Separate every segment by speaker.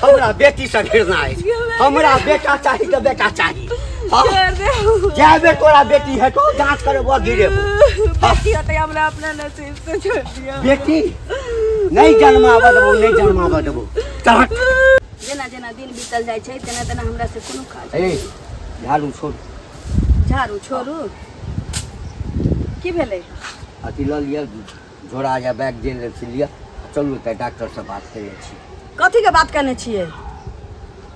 Speaker 1: हमरा बेटी से घृणा अछि। हमरा बेटा चाही तऽ बेटा चाही। जाय बेर तोरा बेटी हेतौ जांच करबो गिरेबो।
Speaker 2: बेटी होतै हमरा अपना नसीब से छोड़ दिया।
Speaker 1: बेटी नहीं जन्माबऽ देबो, नहीं जन्माबऽ देबो।
Speaker 2: जेना जेना दिन बीतल जाइ छै तेना तेना हमरा से कोनो काज।
Speaker 1: ए झाड़ू छोड़,
Speaker 2: झाड़ू छोड़ू। की भेलै?
Speaker 1: अथी लऽ लिअ झोरा या बैग जे से लिअ, चलू तऽ डॉक्टर से बात करै छी।
Speaker 2: कथी के बात करने छियै?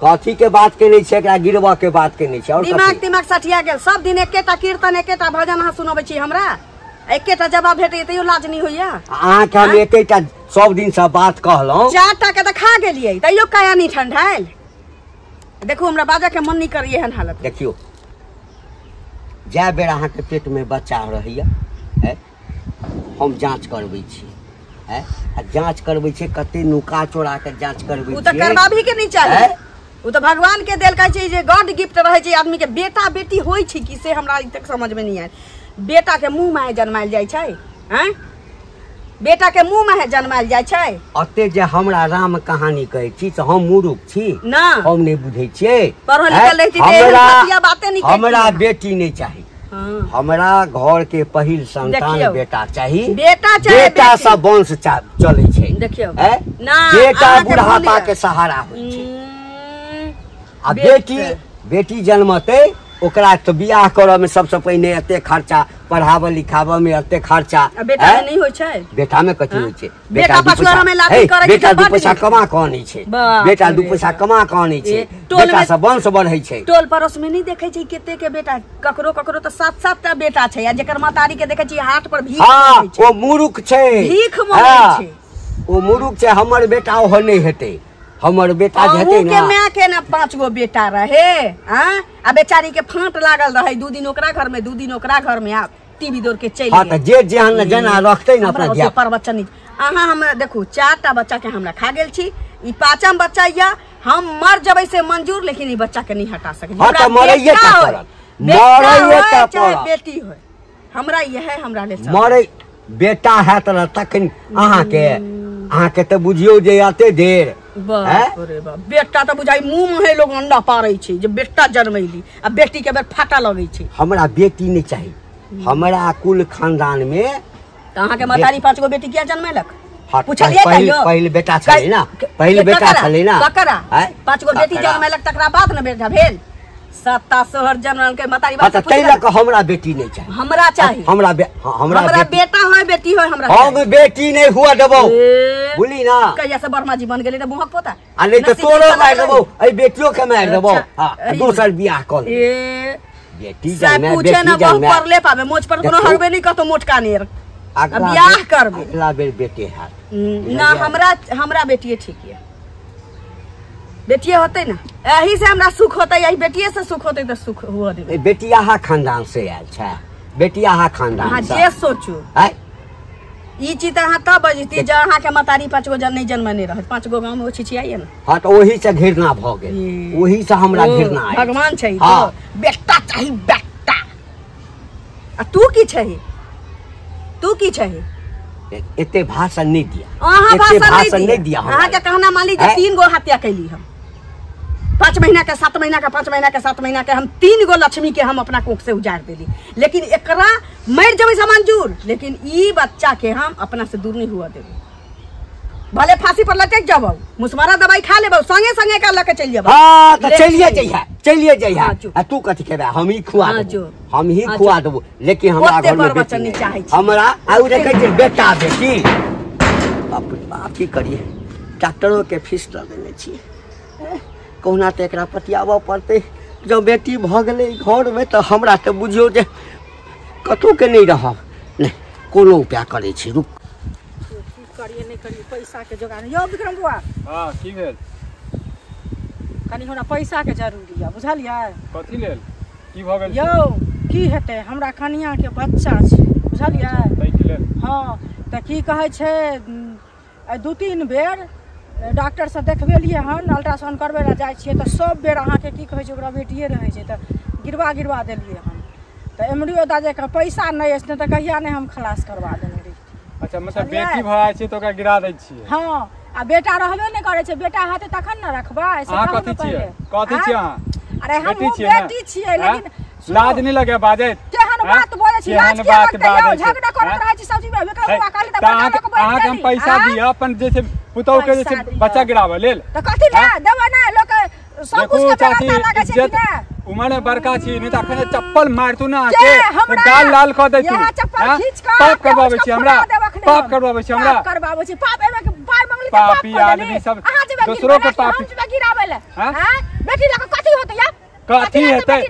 Speaker 1: कथी के बात केने छियै? एकरा गिरबऽ के बात केने छियै। और
Speaker 2: दिमाग दिमाग सठिया गेल। सब दिन एकेटा कीर्तन एकेटा भजन अहाँ सुनबै छी हमरा, एकेटा जवाब भेटैया तैयो लाज नहि होइया।
Speaker 1: अहाँके हम एकेटा सब दिन से बात कहलहुँ।
Speaker 2: 4टा के तऽ खा गेलियै तैयो काया नहि ठंडायल। देखू हमरा बाजऽ के मन नहि करैया एहन हालत।
Speaker 1: देखियौ जाय बेर अहाँके पेट में बच्चा रहैया हम जाँच करबै छी, आ जाँच करबै छियै कते नुका चोरा के जाँच करबै
Speaker 2: छियै। ओ तऽ करबाबही के नहि चाही, ओ तऽ भगवान के देल कहै छै जे गॉड गिफ्ट रहै छै आदमी के। बेटा बेटी होइ छै कि से हमरा तक समझ में नहीं आयल। बेटा के मुँह माहे जन्मायल जाइ छै, आँय बेटा के मुँह माहे जन्मायल जाइ छै।
Speaker 1: अते जे हमरा राम कहानी कहै छी तऽ हम मूर्ख छी
Speaker 2: ना,
Speaker 1: हम नहि बुझै छियै।
Speaker 2: पढ़ल लिखल रहिती तऽ एहन घटिया बाते नहि करितियै।
Speaker 1: हमरा बेटी नहि चाही, हमरा घर के पहिल संतान बेटा चाही।
Speaker 2: बेटा चाही,
Speaker 1: बेटा से वंश चलै छै।
Speaker 2: देखियौ
Speaker 1: बेटा बुढ़ापा के सहारा होइ छै। आ बेटी बेटी जन्मतै ओकरा तऽ बियाह करऽ में सबसे पहिने एते खर्चा, पढ़ाबऽ लिखाबऽ में एते खर्चा।
Speaker 2: बेटा में नहीं होइ छै।
Speaker 1: बेटा में कथी होइ छै?
Speaker 2: बेटा पछुआरा में लाठी करै छै,
Speaker 1: बेटा 2 पैसा कमा कऽ आनै छै, बेटा 2 पैसा कमा कऽ आनै छै, बेटा से वंश बढ़ै छै।
Speaker 2: टोल पड़ोस में नहीं देखै छै कते के बेटा, ककरो ककरो तऽ 7-7 टा बेटा छै। आ जेकर महतारी के देखै छी हाथ पर भीख
Speaker 1: मांगै छै, ओ मूर्ख छै,
Speaker 2: भीख मांगै छै,
Speaker 1: ओ मूर्ख छै। हमर बेटा ओहो नहि हेतै, हमर बेटा जे हेतै
Speaker 2: ना, माय के ना 5 गो बेटा रहे आ बेचारी के फांट लागल रहे, 2 दिन ओकरा घर में 2 दिन ओकरा घर में, आ टीवी दौड़ के चलि
Speaker 1: गेल। हां त जे जेहन जेना रखतै ना अपना धिया
Speaker 2: पर बच्चा नहीं। अहाँ हम देखू 4टा बच्चा के हमरा खा गेल छी, ई 5म बच्चा या हम मर जबै से मंजूर, लेकिन ई बच्चा के नहीं हटा सकै।
Speaker 1: हां त मरैये टा पड़त, मरैये टा पड़त,
Speaker 2: बेटी होय हमरा यह हमरा ले
Speaker 1: मरै बेटा हैत न तखन अहाँ के त बुझियौ जे एते देर।
Speaker 2: बाप रे बाप, बेटा तऽ बुझाइ मुँह में लोग अंडा पारै छै जे बेटा जन्मैली आ बेटी के बेर फाटा लगै छै।
Speaker 1: हमरा बेटी नहीं चाही, हमरा कुल खानदान में।
Speaker 2: तऽ अहाँके महतारी 5 गो बेटी किया जन्मेलक? पूछलियै कहियो?
Speaker 1: पहिल बेटा छलै ना, पहिल बेटा छलै ना,
Speaker 2: ककरा 5 गो बेटी जन्मेलक तकरा बाद ने बेटा भेल। 7 सोहर जन्मल के महतारी बाप
Speaker 1: से पूछलियै तै हमरा बेटी नहीं चाही।
Speaker 2: हमरा चाही,
Speaker 1: हमरा हमरा
Speaker 2: बेटा होय बेटी होय हमरा।
Speaker 1: हम बेटी नहीं हुआ देबौ, बुझली ना।
Speaker 2: कहिया से बर्मा जी बन गेलै त बुहक पोता,
Speaker 1: आ नहीं त तोरो मारि देबौ, एहि बेटियो के मारि देबौ। हां दोसर बियाह क ले। बेटी जन्मे,
Speaker 2: पूछे ना बहु पर ले पाबे, मोच पर कोनो हरबे नहीं कतो मोटका नेर। आ बियाह करबे
Speaker 1: अगला बेर बेटे हाथ
Speaker 2: ना। हमरा हमरा बेटिए ठीक है, बेटिए होतै ना, एही से हमरा सुख होतै, एही बेटिए से सुख होतै त सुख हुआ देबै।
Speaker 1: बेटी अहाँ खानदान से आयल छै, बेटी अहाँ खानदान से।
Speaker 2: जे सोचू ई चीज अहाँ तब बजती जे अहाँ के महतारी 5 गो जन नहीं जन्मने रहत, 5 गो गाँव में ओ छिछियाइए ना।
Speaker 1: हाँ तो ओही से घृणा भ गेल, ओही से हमरा घृणा।
Speaker 2: भगवान छै बेटा चाही बेटा। आ तू की छही, तू की छही?
Speaker 1: एते भाषण नहीं दिया,
Speaker 2: अहाँ भाषण नहीं दिया। अहाँ के कहना मान ली जे 3 गो हत्या कैली हम, 5 महीना के 7 महीना के 5 महीना के 7 महीना के हम 3 गो लक्ष्मी के हम अपना कोख से उजाड़ देली, लेकिन एकरा मर जबै से मंजूर, लेकिन ई बच्चा के हम अपना से दूर नहीं हुआ देबै। भले फांसी पर लटक जाबौ, मुसमारा दवाई खा लेबौ, संगे संगे का लके चलि जेबौ।
Speaker 1: हां त चलिए जइहा, चलिए जइहा। आ तू कथि खेबे? हम ही खुआ देबौ, हम ही खुआ देबौ, लेकिन हमरा घर में बेटी नहीं
Speaker 2: चाही
Speaker 1: हमरा। आ उ देखै छै बेटा बेटी। बाप रे बाप, की करिए, डॉक्टरो के फीस दऽ देने छी, कहुना तऽ एकरा पतियाबऽ पड़तै। जँ बेटी भऽ गेलै घरमे तऽ हमरा तऽ बुझियौ जे कतहुके नहि रहब। नहि कोनो उपाय करै छी, रुक।
Speaker 3: की करिए नहि करिए, पैसा के जोगाड़। यौ विक्रम बुआ।
Speaker 4: हां की भेल?
Speaker 3: कनी हमरा पैसा के जरूरी है, बुझलियै?
Speaker 4: कथी लेल? की भऽ गेल?
Speaker 3: यौ की हेतै, हमरा कनिया के बच्चा छै, बुझलियै?
Speaker 4: ताहि लेल?
Speaker 3: हां तऽ की कहै छै, 2-3 बेर डॉक्टर से देखबेलियै हन, अल्ट्रासाउंड करबै लए जाइ छियै तऽ सब बेर अहाँके की कहै छै ओकरा बेटिए रहै छै, तऽ गिरवा गिरवा देलियै हन। तऽ एमरियो दाजे के पैसा नहि अछि, नहि तऽ कहिया नहि हम खलास करवा देने रहितियै।
Speaker 4: अच्छा मतलब बेटी भऽ जाइ छै तऽ ओकरा गिरा दै छियै?
Speaker 3: हँ आ बेटा रहबे नहि करै छै, बेटा हेतै तखन ने रखबै। से
Speaker 4: अहाँ कथी छियै, कथी छियै अहाँ?
Speaker 3: अरे हम बेटी छियै, लेकिन
Speaker 4: लाज नहीं लगे बाजैत?
Speaker 3: केहन बात बोलै छी, लाज के लगतै यौ? झगड़ा करैत रहै छी सब चीज में, बेटा हुआ कहली त
Speaker 4: अहाँ के हम पैसा दिअ अपन जे छै पुतहु के जे छै बच्चा गिराबऽ लेल,
Speaker 3: त कथी ले देबै? नै लोक सब कुछ के व्यवस्था लागै छै कि नै?
Speaker 4: उमर में बड़का छी, नहीं त अखन चप्पल मारतू ना के गाल लाल क दैतू।
Speaker 3: चप्पल खींच के
Speaker 4: पाप करबाबै छी हमरा, पाप करबाबै छी हमरा,
Speaker 3: पाप करबाबै छी। पाप एमे के पाय मंगली त पाप
Speaker 4: पापी आदमी सब दोसरो के पापी
Speaker 3: हम जेबै गिराबै ले। हां बेटी लके कथी होतै या?
Speaker 4: कथी हेतै?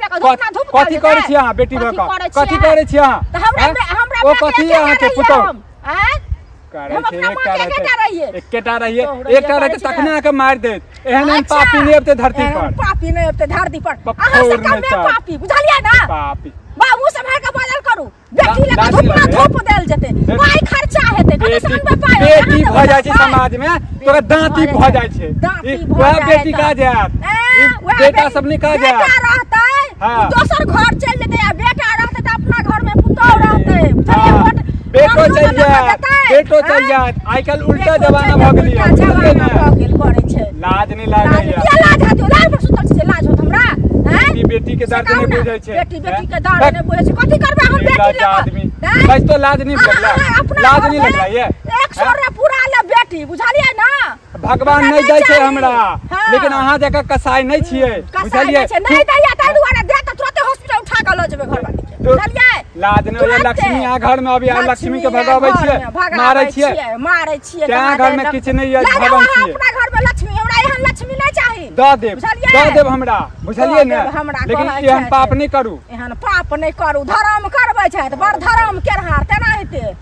Speaker 4: कथी करै छी अहाँ बेटी भऽ कऽ? कथी करै छी अहाँ?
Speaker 3: त हमरा हमरा
Speaker 4: ओ कथी अहाँ के पुतहु
Speaker 3: आं
Speaker 4: करै छै? एकटा रहिए, एकटा रहिए, एकटा रहते तखने अहाँके मारि देत। एहन एहन पापी नहि अबतै धरती पर,
Speaker 3: पापी नहि अबतै धरती पर। अहाँ से कमे पापी, बुझलियै ना?
Speaker 4: पापी
Speaker 3: बाबू सम्हार के बाजल करू। बेटी लके धूप ना धूप देल जेतै, पाइ खर्चा हेतै, कतऽ से अनबै पाइ?
Speaker 4: बेटी भऽ जाइ छै समाज में तोरा दाँती भऽ जाइ छै, वएह बेटी कहा जायत, बेटा सब नहि कहा जायत।
Speaker 3: बेटा रहतै दोसर घर चलि जेतै, आ बेटा रहतै तऽ अपना घर में पुतहु रहतै, बुझलियै?
Speaker 4: बेटो चलि जायत, बेटो चलि जायत। आइ काल्हि उल्टा जमाना भऽ गेलै, लाज नहि लागैया।
Speaker 3: किया लाज हेतै? लाज पर सुतल छी, लाज होत हमरा?
Speaker 4: बेटी बेटी के दर्द नहीं बुझै छै,
Speaker 3: बेटी बेटी के दर्द नहीं बुझै छै। कथी करबै हम बेटी लऽ
Speaker 4: आदमी? बस तो लाज नहीं लगला, लाज नहीं लगला। ये
Speaker 3: 100 रे पूरा ले बेटी, बुझलियै ना?
Speaker 4: भगवान नहीं दै छै हमरा, लेकिन अहाँ जकाँ कसाई नहीं छियै, बुझलियै?
Speaker 3: नहीं दैया ताहि दुआरे दे तऽ तुरते हॉस्पिटल उठा कऽ लऽ जेबै घरवाली के, बुझलियै?
Speaker 4: लाज नहीं होइया। लक्ष्मी अहाँ घर में अभी लक्ष्मी के भगाबै छियै, मारै छियै,
Speaker 3: मारै छियै।
Speaker 4: तैं घर में किछु नहीं यऽ, भगवान छियै।
Speaker 3: अपना घर में लक्ष्मी, हमरा एहन लक्ष्मी नहीं चाही।
Speaker 4: दऽ देब, दऽ देब हमरा, बुझलियै ने? लेकिन एहन पाप नहीं करू,
Speaker 3: एहन पाप नहीं करू। धर्म करबै छथि, बड़ धर्म केरहार, तेना हेतै?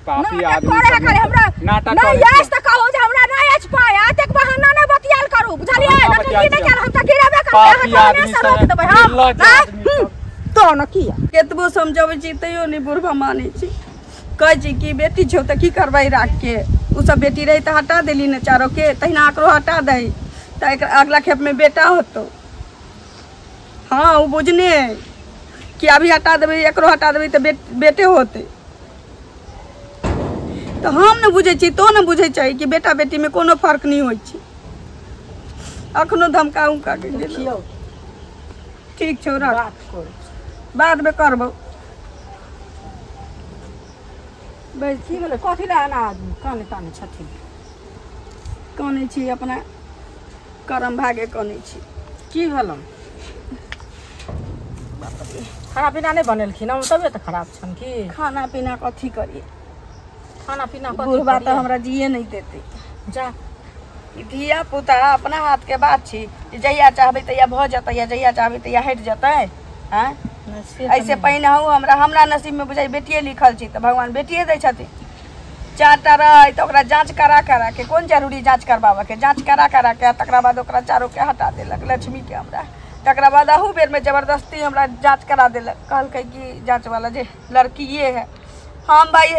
Speaker 4: पापी आदमी
Speaker 3: करे खाली हमरा
Speaker 4: नाटक
Speaker 3: नहीं अछि तऽ कहू जे हमरा नहीं अछि पाइ, एतेक बहाना नहीं बतियाल करू, बुझलियै? नौटंकी नहीं कयल, हम तऽ गिरेबे करबै, अहाँ कहने से रोकि देबै हम। तो न किया
Speaker 2: केतबो समझाबै छी तैयो नहि बुढ़बा मानै छी। कहै छी कि बेटी छौ तऽ की करबै राख के, ओ सब बेटी रहै तऽ हटा देली ने चारो के, तहिना एकरो हटा दही तऽ अगला खेप में बेटा होतौ। हाँ ओ बुझने कि अभी हटा देबै, एकरो हटा देबै तऽ बेटे होतै। तऽ हम ने बुझै छी, तो ने बुझै छै कि बेटा बेटी में कोनो फर्क नहीं होइ छै। अखनो धमका उमका के गेलौ। ठीक छौ, रख, बाद में करबौ।
Speaker 3: की भेलै? कथी लए एना कानै तानै छथिन?
Speaker 2: कानै छी अपना करम भागे कानै छी।
Speaker 3: की भेलौ? खाना पीना नहि बनेलखिन? तबियत खराब छनि की?
Speaker 2: खाना पीना कथी करियै?
Speaker 3: खाना पीना
Speaker 2: बुढ़बा तऽ हमरा जिए नहीं देतै।
Speaker 3: जा
Speaker 2: धिया पुता अपना हाथ के बात छी, जहिया चाहबै तहिया भऽ जेतै, या जहिया चाहबै तहिया हटि जेतै। आँय ऐसे पहिने हूँ हमरा हमरा नसीब में बुझाइ बेटिए लिखल छी तऽ भगवान बेटिए दै छथिन। चारिटा रहै तऽ ओकरा जाँच करा करा के, कोन जरूरी जाँच करबाबऽ के, जाँच करा करा के तकरा बाद ओकरा चारो के हटा देलक लक्ष्मी के हमरा। तकरा बाद अहू बेर में जबरदस्ती हमरा जाँच करा देलक, कहलकै कि जाँच वाला जे लड़किए है। हम भाई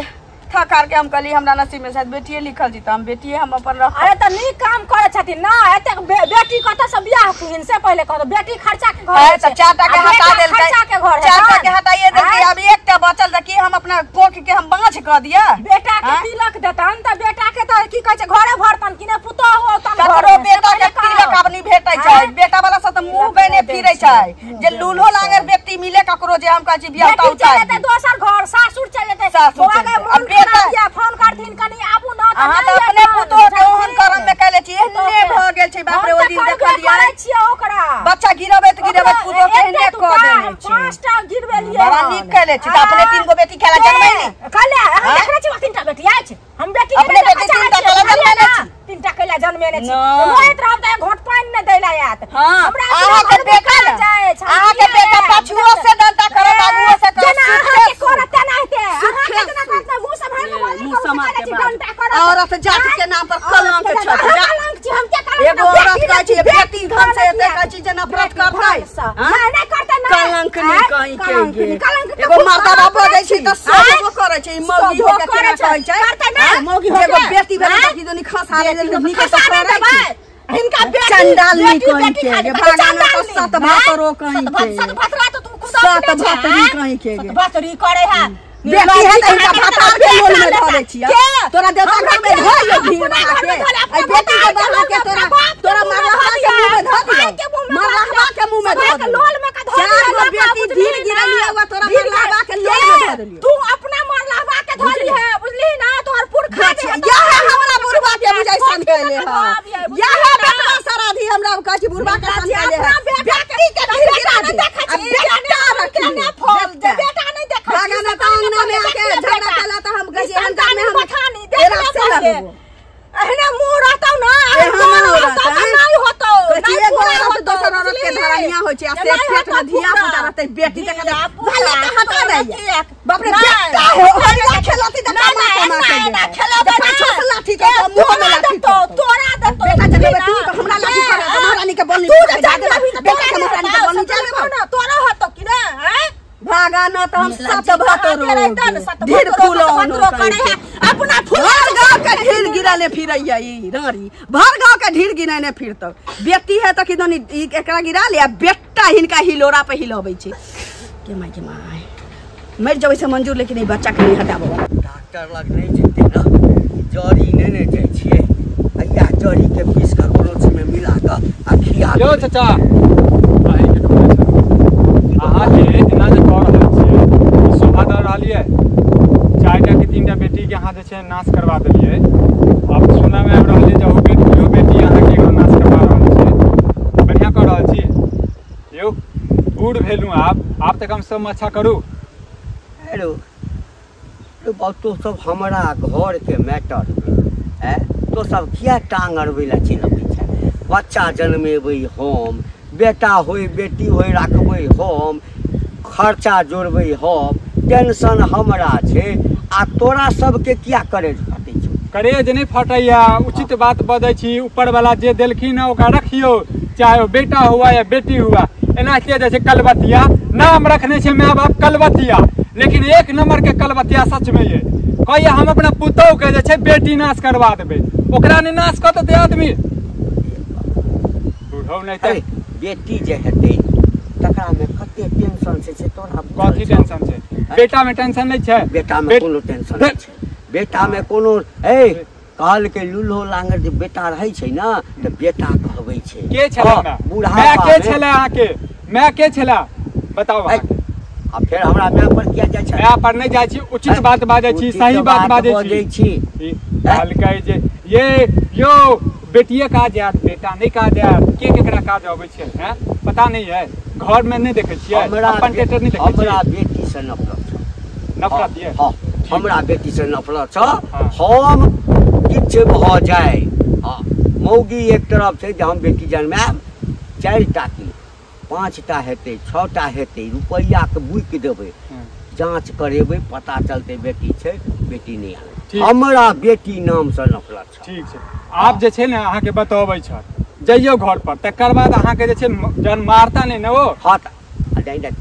Speaker 2: थक हार के हम कहली हमरा नसीब में शायद बेटिए लिखल छी तऽ हम बेटिए हम अपन रख।
Speaker 3: अरे तऽ नीक काम करै छथिन ना, एतेक बेटी कतऽ से बियाह होथिन से पहिले कहू। बेटी खर्चा के घर
Speaker 2: है, तऽ चारिटा के हटा देलकै, चारिटा के हटाइए देलकै, आब एकटा बचल तऽ की हम अपना कोख के हम बाँझ कऽ दिअ?
Speaker 3: बेटा के तिलक देतन तऽ बेटा के तऽ की कहै छै घरे भरतन कि नहि, पुतोहु औतन
Speaker 2: ककरो बेटा के तिलक आब नहि भेटै छै। बेटा वाला सब तऽ मुँह बेने फिरै छै जे लूल्हो लांगर व्यक्ति मिले ककरो जे हम कहै छी बियाह
Speaker 3: बेटी चलि जेतै दोसर घर, सासुर चलि जेतै,
Speaker 2: बेटा
Speaker 3: फोन करथिन कनी आबू ना।
Speaker 2: अहाँ तऽ अपने पुतोह के ओहन करम में कैले छी, एहने भऽ गेल छै। बाप रे, ओहि दिन देखलियै
Speaker 3: छियै ओकरा
Speaker 2: बच्चा गिरबैत गिरबैत पुतोह के एहने कऽ देने छै।
Speaker 3: 5टा गिरबेलियै,
Speaker 2: बड़ा नीक कैले छी। तऽ अपने 3 गो बेटी खेला जनमैली
Speaker 3: कहले। अहाँ देखने छी 3टा बेटी अछि? हम बेटी
Speaker 2: अपने बेटी 3टा कैला जनमेने छी,
Speaker 3: 3टा कैला जनमेने छी। मोहित रहब तऽ घोट पानि नहि दै ला आयत।
Speaker 2: हमरा अहाँ के बेटा अहाँ के बेटा पाछुओ से डंटा करत, आगुओ से करत,
Speaker 3: जेना अहाँ के करत तेना हेतै। अहाँ के जेना करत मुँह सम्हार के बाजल करू, डंटा करत।
Speaker 2: औरत जात के नाम पर कलंक छै,
Speaker 3: कलंक छी हम। के कलंक?
Speaker 2: एगो औरत कहै छै बेटी धन से एते कहै छै जे नफरत करतै,
Speaker 3: नहि नहि करतै, नहि
Speaker 2: कलंक नहि कहीं के।
Speaker 3: कलंक
Speaker 2: एगो मर्दा बाप दै छै तऽ सब करै छै, मौगी हो के केना कहै छै?
Speaker 3: करतै नहि मौगी हो
Speaker 2: एगो बेटी भेलै तऽ की दुनी खसा देलै, नीक से करै छै
Speaker 3: हिनका बेटी
Speaker 2: चंडाल नहीं कहीं के भागाना तो सत भातरो कहीं के
Speaker 3: सत भातरा तो तू खुद
Speaker 2: सत भातरी कहीं के
Speaker 3: सत भातरी करे है।
Speaker 2: बेटी है त हिनका भातार के लोल में धऽ दै छियै तोरा देवता घर में धऽ लियौ भीड़ के आई बेटी के बढ़ा के तोरा तोरा मरलहबा के मुंह में धऽ दियौ मरलहबा के मुंह में धऽ दियौ
Speaker 3: लोल में का धऽ
Speaker 2: चार गो बेटी भीड़ गिरलियै हुआ तोरा मरलहबा के लोल में धऽ देलियौ
Speaker 3: तू अपना मरलहबा के धऽ ली है बुझली ना तोहर पुरखा जे
Speaker 2: यह हमरा बुढ़वा के बुझाइ सन कैले है यह बेटवा सराधी हमरा कहै छी बुढ़वा के सन कैले है बेटी के भीड़ गिरा दे आ बेटा रखी
Speaker 3: ने फल दे बेटा नहीं देखै
Speaker 2: भागा ना त अंगना में आके झगड़ा केला त हम गई एहन घर में हम
Speaker 3: पठानी देख
Speaker 2: एरा से लगबो
Speaker 3: एहने मुंह रहतौ ना
Speaker 2: एहन
Speaker 3: रहतौ नहीं होतौ
Speaker 2: नहीं एगो औरत दोसर औरत के धरनिया होइ छै आ से पेट में धिया पुता रहतै बेटी के भले त हटा दैया बाप रे बेटा हो हल्ला खेलती त कमा कमा के
Speaker 3: ना खेलबे
Speaker 2: पाछो से लाठी के मुंह में लाठी
Speaker 3: तोरा देतौ
Speaker 2: बेटा जब तू तो हमरा लाठी कर महारानी के बोलनी
Speaker 3: तू
Speaker 2: जा दे बेटा के महारानी के बोलनी जा दे
Speaker 3: ना तोरा होतौ कि ना हैं
Speaker 2: भागा न त हम सत भतरो ढेर फूलो
Speaker 3: करे है अपना फूल
Speaker 2: भर गांव के ढेर गिराले फिरैया ई रानी भर गांव के ढेर गिराने फिरतौ बेटी है त किदनी एकरा गिरा ले आ बेटा हिनका हिलोरा पे हिलबै छै के my के my मर जबै से मंजूर लेकिन ई बच्चा के नहीं हटाबो
Speaker 1: डॉक्टर लग नहीं जेतै ना जड़ी नै ने जाइ छियै आ जड़ी के पीस के कोनो चीज में मिला के आ खिया
Speaker 4: यो चाचा अहीं के कहै छै अहाँ के एना जे कह रहल छियै शोभा दऽ रहल ये चारिटा कि तीनटा बेटी के अहाँ जे छै नाश करवा देलियै अब सुनऽ मे आबि रहल छै जे इहो बेटी अहाँके एगो नाश करवा रहल छै बढ़िआँ कऽ रहल छी यौ बूढ़ भेलहुँ आब आब तऽ कमसँ कम अच्छा करू
Speaker 1: हेलो बाबू तो सब हमरा घर के मैटर है तो सब किया टांग अड़बै लए चलि अबै छै बच्चा जन्मेबै हम बेटा होय बेटी होय राखबै हम खर्चा जोड़बै हम टेंशन हमरा छै आ तोरा सबके किया करेज फटै छौ
Speaker 4: करेज नहि फटैया उचित बात बजै छी ऊपर वाला जे देलखिन हँ ओकरा रखियौ चाहे ओ बेटा हुआ या बेटी हुआ एना के जाइ छै कलबतिया नाम रखने छै my बाप कलबतिया लेकिन एक नंबर के कलबतिया सच में ये कहैया हम अपना पुतोह के जे छै बेटी नाश करवा देबै ओकरा नहि नाश कऽ देतै आदमी बुढ़ौ नहि तऽ
Speaker 1: बेटी जे हेतै तकरा में कते टेंशन छै से तोरा
Speaker 4: कथी टेंशन छै बेटा में टेंशन नहीं छै
Speaker 1: बेटा में कोनो टेंशन नहीं छै बेटा में कोनो ए कहल के लूल्हो लांगर जे बेटा रहै छै ना त बेटा कहबै छै
Speaker 4: के छला
Speaker 1: बूढ़ा
Speaker 4: मैं के छला अहाँ के मैं के छला बताओ
Speaker 1: आ फेर हमरा माय पर किया जाइ छै
Speaker 4: माय पर नहीं जाइ छी उचित बात बाजै छी सही बात बाजै छी कहलकै जे ये यो बेटिए काज आयत बेटा नहीं काज आयत के केकरा काज अबै छै हैं पता नहीं है घर में नहीं देखै छियै अपन टेटर नहीं देखै
Speaker 1: हमरा बेटी से नफरत छै
Speaker 4: नफरत ये
Speaker 1: हां हमरा बेटी से नफरत छै हम किछु भऽ जाय हां मौगी एक तरफ छै जे हम बेटी जन्मायब 4टा की 5टा हेतै 6टा हेतै रुपैआ के बुकि देबै जांच करेबै पता चलतै बेटी छै बेटी नहीं आनै हमरा बेटी नाम से नफरत छै
Speaker 4: ठीक छै आप जे छै ने अहाँ के बतबै छत जइयो घर पर तकर बाद अहाँ के जे छै जहन मारता नहीं ने ओ
Speaker 1: हां त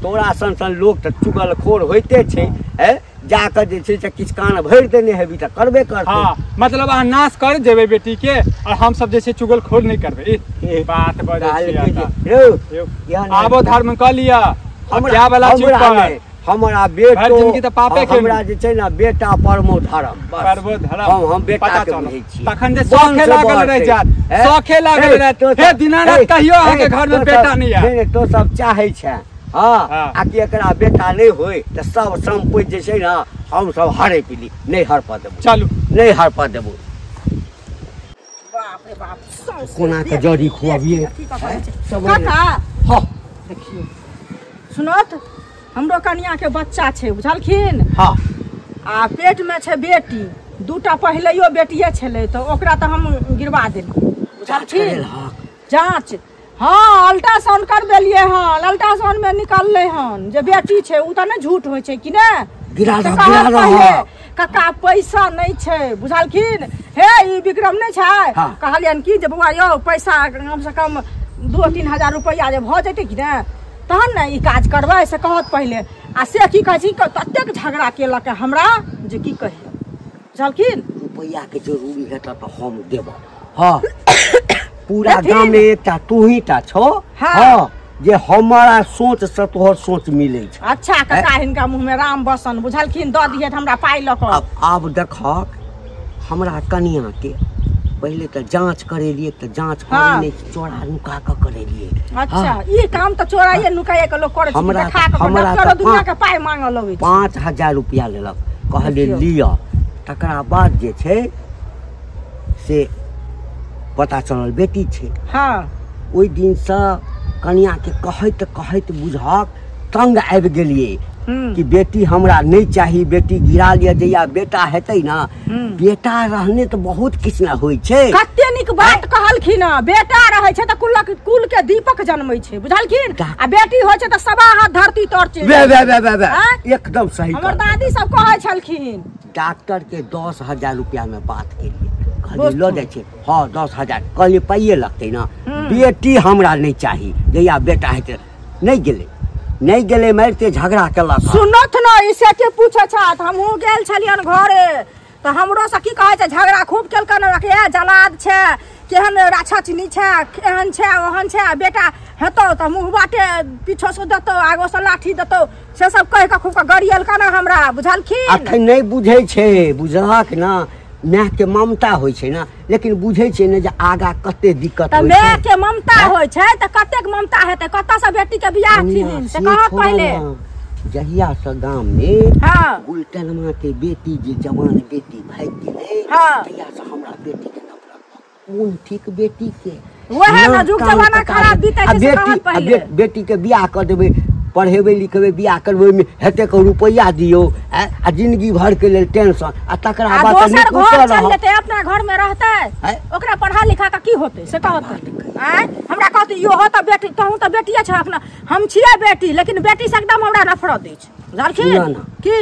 Speaker 1: तोरा सन सन लोग त चुगलखोर होइते छै हैं जाकर जे छै से किछु कान भरि देने हेबी त करबे करतै
Speaker 4: हां मतलब अहाँ नाश कर जेबै बेटी के और हम सब जे छै चुगलखोर नहीं करबै ई बात बजै छी
Speaker 1: यौ
Speaker 4: आबो धर्म क लिया हमरा वाला चीज पर
Speaker 1: हमरा बेटो हमरा जे छै ना बेटा परमो धर्म
Speaker 4: परमो धर्म
Speaker 1: हम बेटा के बुझै छी
Speaker 4: तखन जे शौखे लागल रहि जात शौखे लागल रहत हे दिनारात कहियो अहाँ के घर में बेटा नहीं आयत
Speaker 1: नहीं तो सब चाहै छै हां आ कि एकरा बेटा नहीं होय त सब संपत्ति जे छै ना हम सब हड़पि ली नहीं हड़प देबो
Speaker 4: चलू
Speaker 1: नहीं हड़प देबो
Speaker 2: बाप रे बाप
Speaker 1: कोना के जड़ी खुआबिए
Speaker 3: काका
Speaker 1: हां
Speaker 3: देखियो सुनत हमरो कनिया के बच्चा छै बुझलखिन
Speaker 1: हां
Speaker 3: आ पेट में छै बेटी दूटा पहिलैयो बेटिए छलै तऽ ओकरा तऽ हम गिरवा देलियै बुझलखिन जांच हाँ अल्ट्रासाउंड करबेलियै हन अल्ट्रासाउंड में निकललै हन जे बेटी छै ओ तऽ नहि झूठ होइ छै कि ने
Speaker 1: गिरा गिरा
Speaker 3: काका पैसा नहीं छै बुझलखिन हे ई विक्रम नहीं छै कहलियनि कि जे बौआ यौ पैसा कम से कम 2-3 हजार रुपैआ जे भऽ जेतै कि ने तहन ने ई काज करबै से कहत पहिले आ से की कहै छी ततेक झगड़ा केलक हमरा जे की कहियै बुझलखिन
Speaker 1: रुपैआ के जरूरी हेतऽ तऽ हम देबऽ हाँ पूरा गाम में एकटा तू ही टा छो। हाँ। जे हमारा सोच से तोहर सोच मिलै छै।
Speaker 3: अच्छा काका हिनका मुँह में राम बसन बुझलखिन, दऽ दिहे हमरा पाइ लऽ कऽ।
Speaker 1: आब देखक हमरा कनिया के पहिले तऽ जांच करेलिए, तऽ जांच करे चोरा नुका के करेलिए।
Speaker 3: अच्छा ई काम तऽ चोराइए नुकाइए के लोग करे छै, देखा के डॉक्टर दुनिया के पाइ मांगऽ लगै छै।
Speaker 1: 5000 रुपया लेलक, कहले लिअ। तकरा बाद जे छै से पता चलल बेटी छै।
Speaker 3: हाँ
Speaker 1: ओहि दिन से कनिया के कहैत कहैत बुझक तंग आबि गेलिए कि बेटी हमरा नहीं चाही, बेटी गिरा लिया। जहिया बेटा हेतै ना, बेटा रहने तो बहुत किछु ना होइ छै।
Speaker 3: कते नीक बात कहलखिन, बेटा रहै छै तऽ कुल के दीपक जन्मै छै बुझलखिन, आ बेटी होइ छै तऽ सवा हाथ धरती तर चलि
Speaker 1: वे वे वे वे वे एकदम सही।
Speaker 3: हमर दादी सब कहै छलखिन।
Speaker 1: डॉक्टर के 10,000 रुपया में बात केलिए, कहलिए लऽ जाइ छै। हाँ 10,000 कहलिए पाइए लगतै ना, बेटी हमरा नहीं चाही, जहिया बेटा हेतै। नहीं गेलै, नहीं गेलै, मारिते झगड़ा केलक।
Speaker 3: सुनत न इसे के पूछे छथि, हमहूँ गेल छलियन घरे तऽ हमरो से की कहै छै, झगड़ा खूब केलकन, ए जलाद छै, केहन राक्षसनी छै, एहन छै ओहन छै, बेटा हेतौ तऽ मुँह बाटे पीछो से देतौ आगो से लाठी देतौ, से सब कहि कऽ खूब कऽ गरियलकन हमरा बुझलखिन।
Speaker 1: अखन नहि बुझै छै, बुझलक ना, माय के ममता होइ छै ना, लेकिन बुझै छै ने जे आगा कते दिक्कत होइ छै।
Speaker 3: माय के ममता होइ छै तऽ कतेक ममता हेतै, कतऽ से बेटी के बियाह थिन से कहत पहिले।
Speaker 1: जहिया से गाम में गुलटनमा के बेटी जे जवान बेटी भागि गेलै, तहिया से हमरा बेटी के नफरत। कोन ठीक बेटी के,
Speaker 3: वएह ना जुग जमाना खराब बीतै छै से कहत पहिले।
Speaker 1: बेटी के बियाह कऽ देबै, पढ़ेबै लिखेबै, बियाह करबै, ओहिमे हेतेक रुपैआ दियौ, आ जिंदगी भर के लेल टेंशन। आ तकरा बाद
Speaker 3: दोसर घर चलि जेतै, अपना घर में रहतै, ओकरा पढ़ा लिखा के की होतै से कहतै। आँय हमरा कहतै इहो तऽ बेटी, तहूँ तऽ बेटिए छह अपना, हम छियै बेटी, लेकिन बेटी से एकदम हमरा नफरत अछि बुझलखिन। की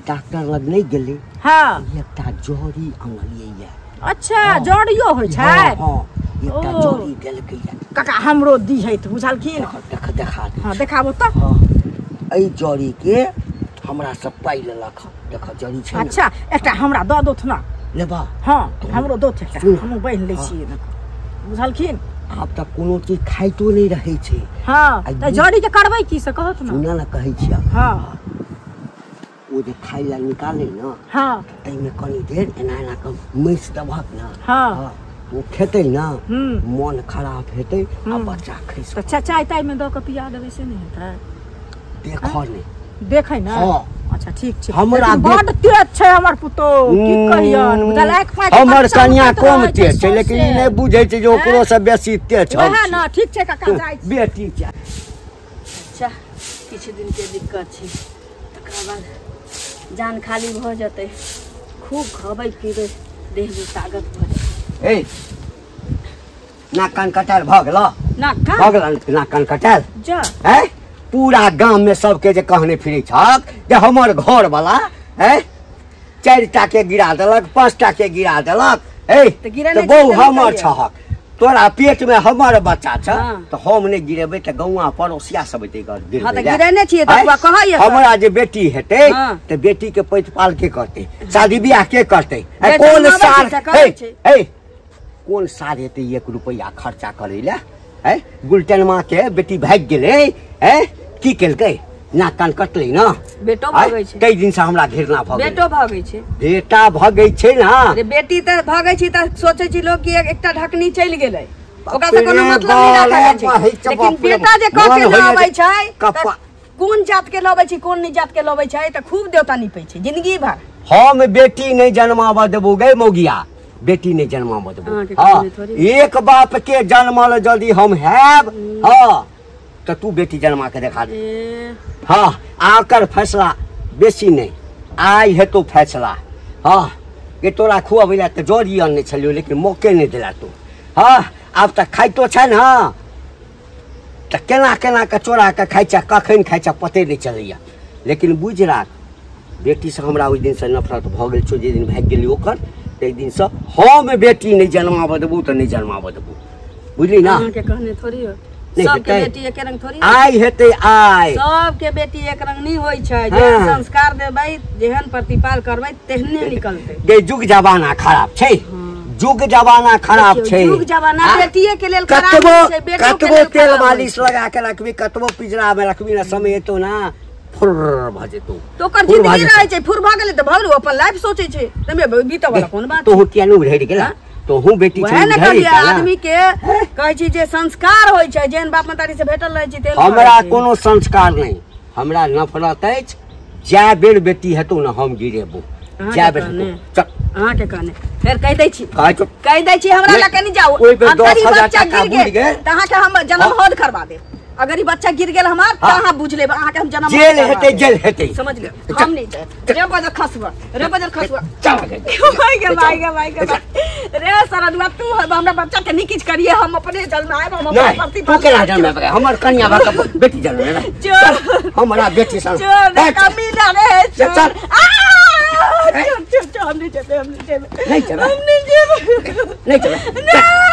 Speaker 1: डॉक्टर लग नहि गेलै?
Speaker 3: हाँ
Speaker 1: एकटा जड़ी अनलियै।
Speaker 3: अच्छा जड़ियो होइ छै?
Speaker 1: हाँ एकटा जड़ी देलकै
Speaker 3: काका, हमरो दिहैत बुझलखिन।
Speaker 1: देखा दे।
Speaker 3: हाँ देखाबो तऽ।
Speaker 1: हाँ एहि जड़ी के हमरा सब पाइ लेलक। देख जड़ी छै।
Speaker 3: अच्छा एकटा हमरा दऽ दोथ ना।
Speaker 1: लेबा?
Speaker 3: हाँ हमरो दोथ एकटा, हमहूँ बान्हि लै छियै बुझलखिन।
Speaker 1: आब तऽ कोनो चीज खाइतो नहि रहै छै।
Speaker 3: हाँ तऽ जड़ी के करबै की से कहत ना।
Speaker 1: सुनऽ ना कहै छियै।
Speaker 3: हाँ
Speaker 1: ओ जे खाइ लए निकालै ना,
Speaker 3: हाँ
Speaker 1: ताहिमे कनी देर एना एना कऽ मसि देबहक ना,
Speaker 3: हाँ
Speaker 1: ओ खेतै ना, मन खराब हेतै आ बच्चा खसि।
Speaker 3: तऽ चाय ताय में दऽ कऽ पिया देबै से नहि हेतै?
Speaker 1: देखऽ नहि
Speaker 3: देखै ना।
Speaker 1: हाँ
Speaker 3: अच्छा ठीक छै।
Speaker 1: हमरा
Speaker 3: बड तेज छै हमर पुतोह, की कहियन बुझल।
Speaker 1: हमर कनिया कम तेज छै, लेकिन ई नहि बुझै छै जे ओकरो से बेसी तेज छै।
Speaker 3: वएह ना। ठीक छै काका, जाइ छी।
Speaker 1: बेटी छै।
Speaker 2: अच्छा किछु दिन के दिक्कत छै, तकरा बाद जान खाली भऽ जेतै, खूब खबै पीबै, देह में ताकत भऽ जेतै।
Speaker 1: ए नाक कान कटायल भऽ गेल?
Speaker 2: नाक कान
Speaker 1: भऽ गेल? नाक कान कटायल
Speaker 2: जा
Speaker 1: हैं? पूरा गाम में सबके जे कहने फिरै छक जे हमर घर वाला हैं 4 टा के गिरा देलक, 5 टा के गिरा देलक। ए तऽ बहु हमर छहक, तोरा पेट में हमर बच्चा छ, तऽ हम नहि गिरेबै तऽ गौआ पड़ोसिया सब एतै गिरेबै।
Speaker 2: हाँ तऽ गिरेने छियै तऽ कहैया
Speaker 1: हमरा जे बेटी हेतै तऽ बेटी के पैतपाल के करतै, शादी बियाह के करतै? कोन सार हे, कोन सार हेतै 1 रुपैआ खर्चा करै लए? है गुलटनमा के बेटी भागि गेलै, है की केलकै? नाक कान कटलै ना,
Speaker 2: बेटो भगै छै।
Speaker 1: ताहि दिन से हमरा घृणा भऽ गेलै।
Speaker 2: बेटो भगै छै,
Speaker 1: बेटा भगै छै ना।
Speaker 2: अरे बेटी तऽ भगै छै तऽ सोचै छै लोग कि एकटा ढकनी चलि गेलै, ओकरा से कोनो मतलब नहि राखै छै। लेकिन बेटा जे कऽ के लबै छै, कोन जात के लबै छै कोन नहि जात के लबै छै, तऽ खूब देवता निपै छै जिंदगी भर।
Speaker 1: हम बेटी नहि जन्माबऽ देबौ गै मौगिया, बेटी नहीं जन्माबऽ देबौ। हाँ एक बाप के जन्मल यदि हम हैब, हाँ तऽ तू बेटी जन्मा के देखा दे। हाँ आकर फैसला बेसी नहीं, आइ हेतौ फैसला। हाँ ये तोरा खुआबै लए तऽ जड़ी अनने छलियौ, लेकिन मौके नहि देला तू। हाँ आब तऽ खाइतो छै ने तऽ केना केना कऽ चोरा कऽ खाइ छै, कखन खाइ छै पते नहि चलैया। लेकिन बुझि राख, बेटीसँ हमरा ओहि दिनसँ नफरत भऽ गेल छौ, जे दिन भागि गेली ओकर, ताहि दिनसँ हम बेटी नहि जन्माबऽ देबौ तऽ नहि जन्माबऽ देबौ, बुझली ना?
Speaker 2: अहाँके कहने थोड़ी हो, सबके बेटी एक रंग थोड़ी
Speaker 1: आइ हेतै, आइ
Speaker 2: सबके बेटी एक रंग नहीं होइ छै। जेहन संस्कार देबै, जेहन प्रतिपाल करबै, तेहने निकलतै।
Speaker 1: गे जुग जमाना खराब छै, जुग जमाना खराब छै।
Speaker 2: जुग जमाना बेटिए के लेल खराब छै, बेटो के
Speaker 1: कतबो तेल मालिश लगा के रखबी, कतबो पिंजरा में रखबी ना, समय एतो ना फुर भ जेतो।
Speaker 2: तो ओकर जिंदगी रहै छै, फुर भ गेलै त भऽ गेलै, अपन लाइफ सोचै छै। तमे बीतऽ वाला कोन बात?
Speaker 1: तोहू किया नहि उधरि गेला? तोहू बेटी छै,
Speaker 2: वएह ने कहलियै, आदमी के कहै छी जे संस्कार होइ छै, जेहन बाप महतारी से भेटल रहै छै तेहन।
Speaker 1: हमरा कोनो संस्कार नहि, हमरा नफरत अछि। जै बेर बेटी हेतौ ने हम गिरेबो, जै बेर हेतौ।
Speaker 2: अहाँके कहने फेर कहि दै छी, कहि दै छी हमरा लग कनि जाउ।
Speaker 1: अगर ई बच्चा गिर
Speaker 2: गेल तऽ अहाँके हम जन्म हौद करबा देब। अगर ई बच्चा गिर गेल हमार तऽ अहाँ बुझ लेब, अहाँके हम जन्म
Speaker 1: जेल हेतै, जेल हेतै,
Speaker 2: समझ गेल। हम नहि जायब। रे बजर खसुआ, रे बजर खसुआ,
Speaker 1: चल
Speaker 2: गे भाई गे भाई गे रे सरदुआ, तू हमरा बच्चा के नहीं किछ करिए, हम अपने जन्माएब, हम अपन
Speaker 1: प्रति। तू केना जन्मेबै? हमर कन्या भऽ कऽ बेटी जन्मेबै?
Speaker 2: चल
Speaker 1: हमरा बेटी सन
Speaker 2: चल कमीना रे, चल चल चल, हम नहीं जेबै, हम नहीं जेबै,
Speaker 1: नहीं जेबै,
Speaker 2: हम नहीं जेबै,
Speaker 1: नहीं जेबै।